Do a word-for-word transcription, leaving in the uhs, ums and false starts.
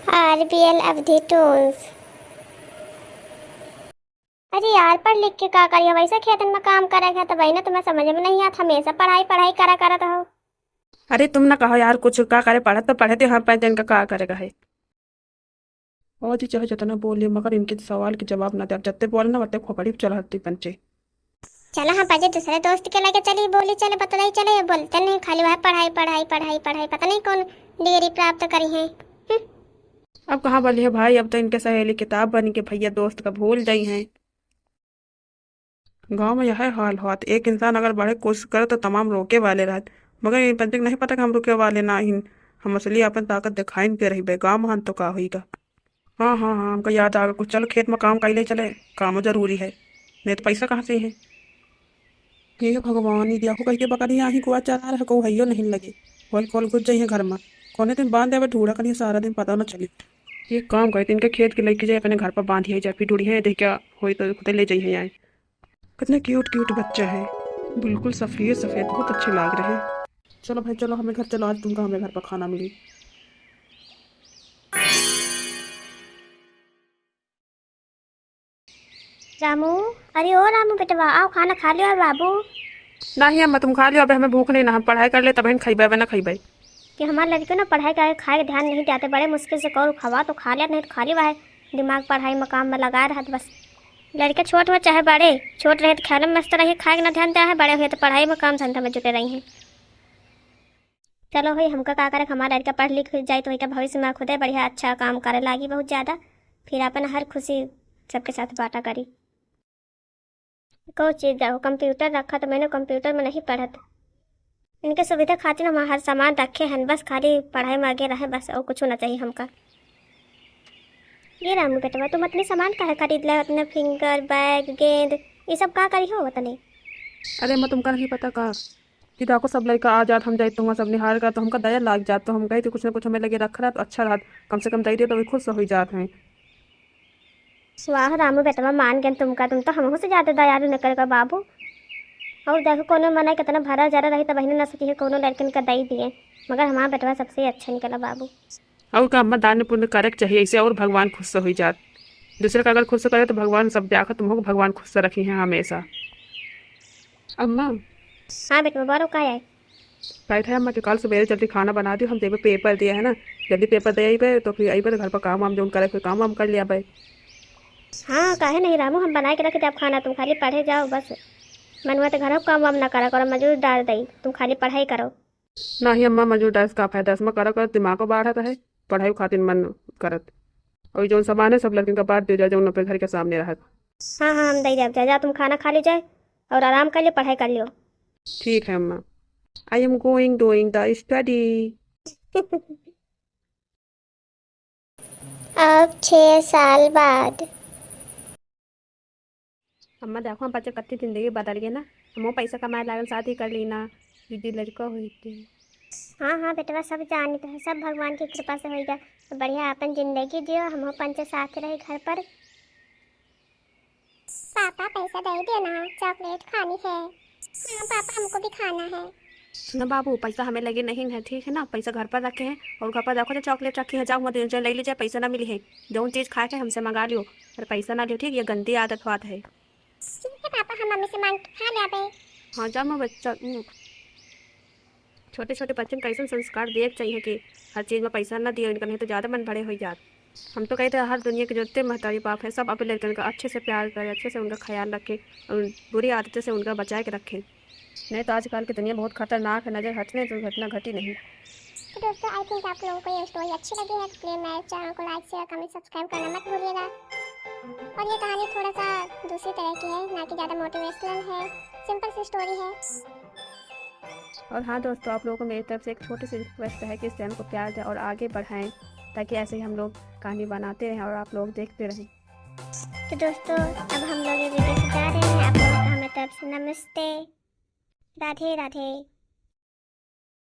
आरबीएल अवधी टूल्स। अरे यार, पढ़ लिख के का करियो? वैसे खेतन में काम करे के है, तो बहिना तुम्हें समझ में नहीं आत, हमेशा पढ़ाई पढ़ाई करा करत हो। अरे तुम ना कहो यार कुछ, का करे, पढ़त तो पढ़े थे, हर पाँच दिन का का करे का है। और जी चाहे जितना बोलिए, मगर इनके सवाल के जवाब ना दे। अब जत्ते बोले ना, वत्ते खोपड़ी चढ़ती पंचे। चला हम पाजे दूसरे दोस्त के लगे चली, बोली चले, बतलाई चले, ये बोलते नहीं, खाली वह पढ़ाई, पढ़ाई, पढ़ाई, पढ़ाई, पता नहीं कौन डिग्री प्राप्त करी है। हम्म। अब कहाँ बोली है भाई, अब तो इनके सहेली किताब बन के भैया दोस्त का भूल जाई हैं। गाँव में यह हाल होत, एक इंसान अगर बढ़े कोशिश करे तो तमाम रोके वाले रहत, मगर इन पंचे के नहीं पता कि हम रुके वाले ना हिन, हम असली अपन ताकत दिखाइन के रहिबे, गाँव महान तो का होइगा। हाँ, हाँ, हाँ, हमका याद आ गया कुछ। चलो, खेत में काम कइले चले, कामो जरूरी है, नहीं तो पैसा कहाँ से है? हे भगवान, ई देखो, कहीं के बकरियाँ आही, गोआ चरा रहे, कहू हइयो नहीं लगे, खोल खोल घुस जाइए घर में। कौने दिन बांध देवे ढूढ़ा करिए, सारा दिन पता न चले। एक काम करे, इनके खेत के लेके जाए, अपने घर पर बांध दिया जाए, फिर ढूढ़ी है, देख क्या होई तो खुदे ले जाइए आए। कितने क्यूट क्यूट बच्चे हैं, बिल्कुल सफेद सफेद, बहुत अच्छे लाग रहे हैं। चलो भाई चलो, हमें घर चलो, आज तुमका हमें घर पर खाना मिली। रामू, अरे ओ रामू बेटवा, आओ खाना खा लियो बाबू। नहीं अम्मा, तुम खा लियो, अबे हमें भूख नहीं ना, हम पढ़ाई कर ले तब खइबे, अबे ना खइबे। कि हमार लड़के ना पढ़ाई करे, खाए के ध्यान नहीं देते, बड़े मुश्किल से कौर उठावा तो खा लिया, नहीं तो खाली वह दिमाग पढ़ाई में काम में लगा रहत बस। लड़के छोट हो चाहे बड़े, छोट रहे तो खेल में मस्त रही, खाए के ना ध्यान दे है, बड़े हुए तो पढ़ाई में काम धंधा में जुटे रही हैं। चलो भाई, हमका का करे, हमार लड़का पढ़ लिख जाए तो वही भविष्य में खुदे बढ़िया अच्छा काम करे लागी बहुत ज़्यादा, फिर अपन हर खुशी सबके साथ बांटा करी। को चीज जाओ, कंप्यूटर रखा तो मैंने कंप्यूटर में नहीं पढ़त। इनके सुविधा खातिर हम हर सामान रखे हैं, बस खाली पढ़ाई में आगे रहे बस, और कुछ ना चाहिए हमका। ये रामू बेटवा, तुम अपने सामान काहे खरीद ले, अपने फिंगर, बैग, गेंद, ये सब का करी हो तने? अरे अम्मा, तुमका नहीं पता का कि देखो सब लड़का आ जात, हम जाए तो वहाँ सब निहार कर, तो हमका दया लाग जात, तो हम कही तो कुछ ना कुछ हमें लगे रख रहा तो अच्छा रहा, कम से कम दे दिया तो भी खुश हो जात हैं। वाह रामू बेटवा, मान गए तुमका, तुम तो हमहू से ज्यादा दयालु निकल गए बाबू। और देखो कोनो मना कितना भरा जरा रही तो बहने ना सोची है कोनो लड़कन का दे दिए, मगर हमारा बेटवा सबसे अच्छा निकला बाबू। और का अम्मा, दान पुण्य करे के चाहिए, ऐसे और भगवान खुश हो जात। दूसरे का अगर खुश करे तो भगवान सब देखत, तुमको भगवान खुश रखी हैं हमेशा। अम्मा। हाँ बेटवा, बोलो का है? कहत है अम्मा कि कल सवेरे जल्दी खाना बना दियो, हम देवे पेपर दिया है ना, जल्दी पेपर दे अइबे तो फिर अइबे तो घर पर काम वाम जौन करे फिर काम वाम कर लिया बे। हाँ, काहे नहीं रामू, हम बनाए के रख देब खाना, तुम खाली पढ़े जाओ बस। मनुआ तो घर काम वाम ना करा करो, मजूर डाल दई, तुम खाली पढ़ाई करो। नहीं अम्मा, मजूर डाल से का फायदा, इसमें करा करो दिमाग को बाढ़त है, पढ़ाई खातिर मन करत। और जौन सामान है सब लड़कन का बांट दियो जाए, जौन अपने घर के सामने रहत। हाँ हाँ, हम दे देब, जा, जा तुम खाना खा ली जाए और आराम कर लियो, पढ़ाई कर लियो। ठीक है अम्मा, I am going doing the study। अब छह साल बाद। अम्मा देखो, हम बच्चे कत्ती जिंदगी बदल गए ना, हमहू पैसा कमाए लागल, शादी कर ली ना, दीदी लड़का होई के। हाँ हाँ बेटवा, सब जानित है, सब भगवान की कृपा से होई गया। तो बढ़िया अपन जिंदगी जियो, हमहू पंचे साथ रही घर पर। पापा पैसा दे दियो ना, चॉकलेट खानी है। हाँ पापा, हमको भी खाना है। सुनो बाबू, पैसा हमें लगे नहीं है, ठीक है ना, पैसा घर पर रखे हैं और घर पर रखो जो चॉकलेट रखी है, जाओ वहाँ दो जन ले लीजिए, पैसा ना मिली है, जौन चीज खाए के हमसे मंगा लियो, पर पैसा ना लियो, ठीक, ये गंदी आदत बात है। ठीक है पापा, हम मम्मी से मांग के खा लेबे। हाँ जा मैं बच्चा, हम्म। छोटे छोटे बच्चन कैसन संस्कार दिए के चाहिए कि हर चीज में पैसा ना दियो इनका, नहीं तो ज्यादा मन बड़े हो जात। हम तो कहते हैं हर दुनिया के जितने महतारी बाप हैं सब अपने लड़कन का अच्छे से प्यार करें, अच्छे से उनका ख्याल रखें और बुरी आदतों से उनका बचा के रखें। नहीं तो आजकल की दुनिया बहुत खतरनाक है, नजर हटने दुर्घटना घटी नहीं। तो दोस्तों, I think आप लोगों को ये स्टोरी अच्छी लगी है तो प्लीज मेरे चैनल को लाइक, शेयर, कमेंट, सब्सक्राइब करना मत भूलिएगा। और ये कहानी थोड़ा सा दूसरी तरह की है, ना कि ज़्यादा मोटिवेशनल है, सिंपल सी स्टोरी है। और हाँ दोस्तों, आप लोगों को मेरी तरफ से एक छोटी सी रिक्वेस्ट है कि इस चैनल को प्यार दें और आगे बढ़ाएं, ताकि ऐसे ही हम लोग कहानी बनाते रहें और आप लोग देखते रहें। तो दोस्तों, अब हम लोग ये वीडियो से जा रहे हैं। आप लोगों को हमारी तरफ से नमस्ते, राधे राधे।